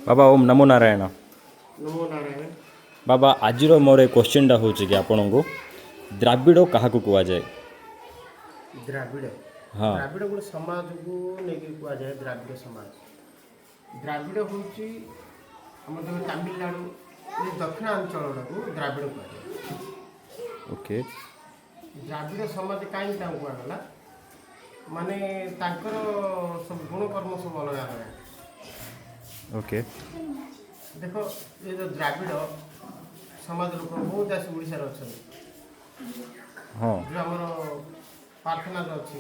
ବାବା, ଓମ୍ ନମୋ ନାରାୟଣ। ନମୋ ନାରାୟଣ। ବାବା, ଆଜିର ମୋର ଏ କ୍ୱେଶ୍ଚିନ୍ଟା ହେଉଛି କି ଆପଣଙ୍କୁ ଦ୍ରାବିଡ଼ କାହାକୁ କୁହାଯାଏ? ଦ୍ରାବିଡ଼? ହଁ। ଦ୍ରାବିଡ଼ ଗୋଟେ ସମାଜକୁ ନେଇକି କୁହାଯାଏ ଦ୍ରାବିଡ଼ ସମାଜ। ଦ୍ରାବିଡ଼ ହେଉଛି ଆମର ଯେଉଁ ତାମିଲନାଡ଼ୁ, ଏ ଦକ୍ଷିଣାଞ୍ଚଳଟାକୁ ଦ୍ରାବିଡ଼ କୁହାଯାଏ। ଦ୍ରାବିଡ଼ ସମାଜ କାହିଁକି ତାଙ୍କୁ କୁହାଗଲା, ମାନେ ତାଙ୍କର ସବୁ ଗୁଣକର୍ମ ସବୁ ଅଲଗା ଅଲଗା। ଦେଖ, ଏ ଯେଉଁ ଦ୍ରାବିଡ଼ ସମାଜ ଲୋକ ବହୁତ ଆସି ଓଡ଼ିଶାରେ ଅଛନ୍ତି। ଯେଉଁ ଆମର ପ୍ରାର୍ଥନାରେ ଅଛି,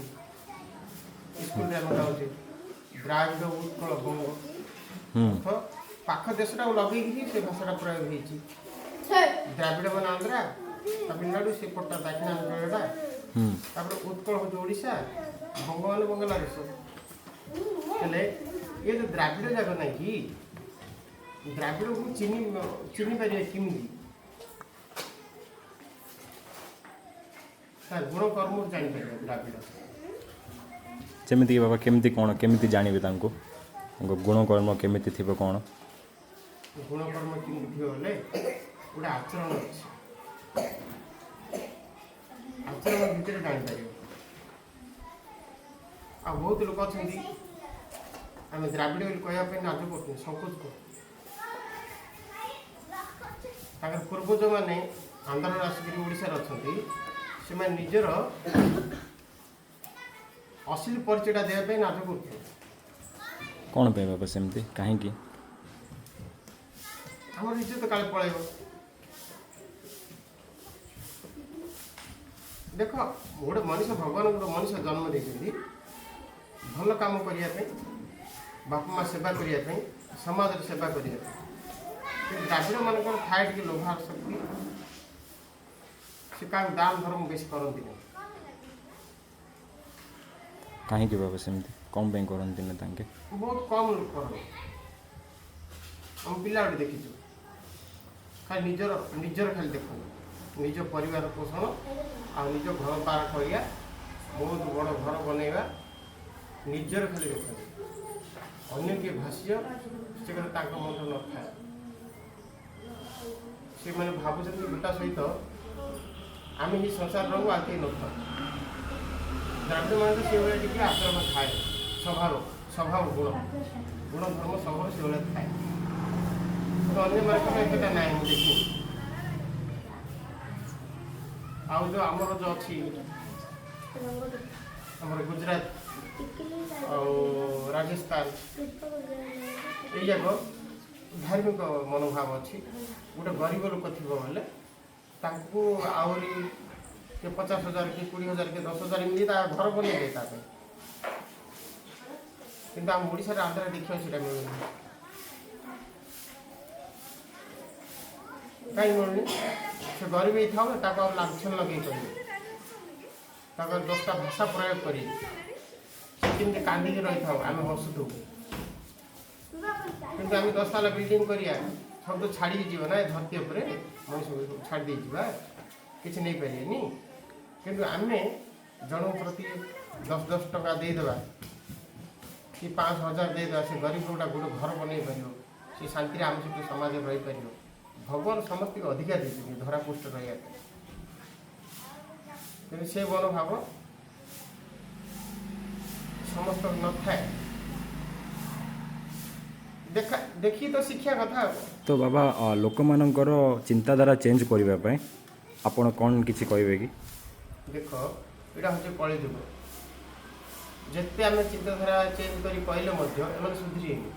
ସ୍କୁଲରେ ଆମେ ଗାଉଛେ, ଦ୍ରାବିଡ଼ ଉତ୍କଳ ବଙ୍ଗ। ଅର୍ଥ ପାଖ ଦେଶଟାକୁ ଲଗେଇକି ହିଁ ସେ ଭାଷାଟା ପ୍ରୟୋଗ ହେଇଛି। ଦ୍ରାବିଡ଼ ମାନେ ଆନ୍ଧ୍ରା, ତାମିଲନାଡ଼ୁ, ସେ ପଟ୍ଟା ଦକ୍ଷିଣାଞ୍ଚଳଟା। ତାପରେ ଉତ୍କଳ ହେଉଛି ଓଡ଼ିଶା, ବଙ୍ଗ ମାନେ ବଙ୍ଗଳାଦେଶ। ହେଲେ ଏ ଯେଉଁ ଦ୍ରାବିଡ଼ ଯାକ ନାହିଁ କି, ଦ୍ରାବିଡ଼କୁ ଚିହ୍ନି ଚିହ୍ନି ପାରିବେ କେମିତି? ତା ଗୁଣ କର୍ମରୁ ଜାଣିପାରିବେ ଦ୍ରାବିଡ଼। ଯେମିତିକି ବାବା, କେମିତି କ'ଣ, କେମିତି ଜାଣିବେ ତାଙ୍କୁ, ତାଙ୍କ ଗୁଣକର୍ମ କେମିତି ଥିବ କ'ଣ? ଗୁଣକର୍ମ କେମିତି ଥିବ ବୋଲେ ଗୋଟେ ଆଚରଣ ଅଛି, ଆଚରଣ ଭିତରେ ଜାଣିପାରିବ। ଆଉ ବହୁତ ଲୋକ ଅଛନ୍ତି, ଆମେ ଦ୍ରାବିଡ଼ ବୋଲି କହିବା ପାଇଁ ଲାଜ କରୁଛନ୍ତି, ସଂକୋଚ କରୁଛନ୍ତି। ତାଙ୍କର ପୂର୍ବଜମାନେ ଆନ୍ଧ୍ରରୁ ଆସିକରି ଓଡ଼ିଶାରେ ଅଛନ୍ତି। ସେମାନେ ନିଜର ଅସଲି ପରିଚୟଟା ଦେବା ପାଇଁ ଲାଜ କରୁଛନ୍ତି। କ'ଣ ପାଇଁ ବାବା, ସେମିତି କାହିଁକି? ଆମର ଇଜ୍ଜତ କାଳେ ପଳେଇବ। ଦେଖ, ଗୋଟେ ମଣିଷ, ଭଗବାନ ଗୋଟେ ମଣିଷ ଜନ୍ମ ଦେଇଛନ୍ତି ଭଲ କାମ କରିବା ପାଇଁ, ବାପା ମା ସେବା କରିବା ପାଇଁ, ସମାଜର ସେବା କରିବା ପାଇଁ। କିନ୍ତୁ ଦ୍ରାବିଡ଼ ମାନଙ୍କର ଥାଏ ଟିକେ ଲୋଭାର ଶକ୍ତି। ସେ କାହାକୁ ଦାନ ଧର୍ମ ବେଶୀ କରନ୍ତି ନାହିଁ। କାହିଁକି ବାବା, ସେମିତି କ'ଣ ପାଇଁ କରନ୍ତିନି ତାଙ୍କେ? ବହୁତ କମ୍ ଲୋକ କରନ୍ତି। ଆମ ପିଲାବେଳେ ଦେଖିଛୁ, ଖାଲି ନିଜର ନିଜର ଖାଲି ଦେଖନ୍ତି, ନିଜ ପରିବାର ପୋଷଣ ଆଉ ନିଜ ଘର ବାର କରିବା, ବହୁତ ବଡ଼ ଘର ବନେଇବା, ନିଜର ଖାଲି ଦେଖନ୍ତି। ଅନ୍ୟ କିଏ ଭାଷ୍ୟ ସେ କଥା ତାଙ୍କ ମନରେ ନଥାଏ। ସେମାନେ ଭାବୁଛନ୍ତି ଗୋଟା ସହିତ ଆମେ ହିଁ ସଂସାର ରହୁ, ଆଉ କେହି ନଥାଉ। ଦ୍ରାବିଡ଼ମାନଙ୍କ ସେଭଳିଆ ଟିକେ ଆଚରଣ ଥାଏ, ସ୍ୱଭାବ ସ୍ୱଭାବ ଗୁଣ ଗୁଣ ଧର୍ମ ସ୍ୱଭାବ ସେଭଳିଆ ଥାଏ। କିନ୍ତୁ ଅନ୍ୟମାନଙ୍କର ଏତେଟା ନାହିଁ, ମୁଁ ଦେଖିନି। ଆଉ ଯେଉଁ ଆମର ଯେଉଁ ଅଛି, ଆମର ଗୁଜୁରାଟ ଆଉ ରାଜସ୍ଥାନ, ଏଇ ଯାକ ଧାର୍ମିକ ମନୋଭାବ ଅଛି। ଗୋଟେ ଗରିବ ଲୋକ ଥିବ ବୋଲେ ତାଙ୍କୁ ଆହୁରି କିଏ 50,000, କିଏ 20,000, କିଏ 10,000 ଏମିତି ତା ଘର ବନେଇବେ ତା ପାଇଁ। କିନ୍ତୁ ଆମ ଓଡ଼ିଶାରେ, ଆନ୍ଧ୍ରରେ ଦେଖିବାକୁ ସେଇଟା ମିଳୁନି। କାହିଁ ମିଳୁନି? ସେ ଗରିବ ହେଇଥାଉ, ତାକୁ ଆଉ ଲାଞ୍ଛନ ଲଗେଇ କରିବେ, ତାକୁ ଆଉ 10ଟା ଭାଷା ପ୍ରୟୋଗ କରିବେ। ସେ କେମିତି କାନ୍ଦିକି ରହିଥାଉ, ଆମେ ହସୁଥିବୁ। କିନ୍ତୁ ଆମେ 10 ତାଲା ବିଲ୍ଡିଂ କରିବା, ସବୁ ତ ଛାଡ଼ିକି ଯିବ ନା ଏ ଧରତୀ ଉପରେ। ମଣିଷକୁ ସବୁ ଛାଡ଼ି ଦେଇଯିବା, କିଛି ନେଇପାରିବେନି। କିନ୍ତୁ ଆମେ ଜଣଙ୍କ ପ୍ରତି 10 10 ଟଙ୍କା ଦେଇଦେବା କି 5,000 ଦେଇଦେବା, ସେ ଗରିବ ଲୋକଟା ଗୋଟେ ଘର ବନେଇ ପାରିବ, ସେ ଶାନ୍ତିରେ ଆମ ସହିତ ସମାଜରେ ରହିପାରିବ। ଭଗବାନ ସମସ୍ତଙ୍କୁ ଅଧିକାର ଦେଇଛନ୍ତି ଧରାପୃଷ୍ଠ ରହିବା ପାଇଁ। କିନ୍ତୁ ସେ ମନୋଭାବ ସମସ୍ତଙ୍କ ନଥାଏ। ଦେଖା ଦେଖି ତ ଶିଖିବା କଥା ଆଉ। ତ ବାବା, ଲୋକମାନଙ୍କର ଚିନ୍ତାଧାରା ଚେଞ୍ଜ କରିବା ପାଇଁ ଆପଣ କ'ଣ କିଛି କହିବେ କି? ଦେଖ, ଏଇଟା ହେଉଛି କଳିଯୁଗ। ଯେତେ ଆମେ ଚିନ୍ତାଧାରା ଚେଞ୍ଜ କରି କହିଲେ ମଧ୍ୟ ଏମାନେ ସୁଧୁରିବେନି।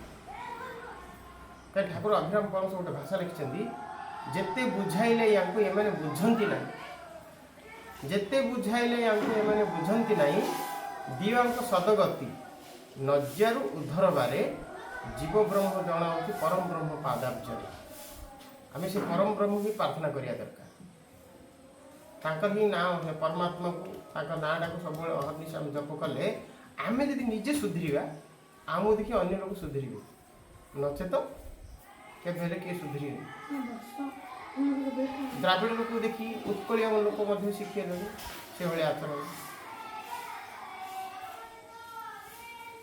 କାହିଁ, ଠାକୁର ଅଭିରାମ ପରମହଂସ ଗୋଟେ ଭାଷା ଲେଖିଛନ୍ତି, ଯେତେ ବୁଝାଇଲେ ୟାଙ୍କୁ ଏମାନେ ବୁଝନ୍ତି ନାହିଁ, ଯେତେ ବୁଝାଇଲେ ୟାଙ୍କୁ ଏମାନେ ବୁଝନ୍ତି ନାହିଁ, ଦିଅଙ୍କ ସଦଗତି ନଜ୍ଜାରୁ ଉଦ୍ଧରବାରେ ଜୀବ ବ୍ରହ୍ମ ଜଣାଉଛି ପରମ ବ୍ରହ୍ମ ପାଦାବ୍ଜରେ। ଆମେ ସେ ପରମ ବ୍ରହ୍ମକୁ ହିଁ ପ୍ରାର୍ଥନା କରିବା ଦରକାର। ତାଙ୍କର ହିଁ ନାଁ, ପରମାତ୍ମାକୁ, ତାଙ୍କ ନାଁଟାକୁ ସବୁବେଳେ ଅହର୍ନିଶ ଆମେ ଜପ କଲେ, ଆମେ ଯଦି ନିଜେ ସୁଧରିବା, ଆମକୁ ଦେଖି ଅନ୍ୟ ଲୋକ ସୁଧରିବେ। ନଚେତ କେବେ ହେଲେ କିଏ ସୁଧରିବେନି। ଦ୍ରାବିଡ଼ ଲୋକକୁ ଦେଖି ଉତ୍କଳୀୟ ଲୋକ ମଧ୍ୟ ଶିଖିଗଲେଣି ସେଭଳିଆ ଆଚରଣ।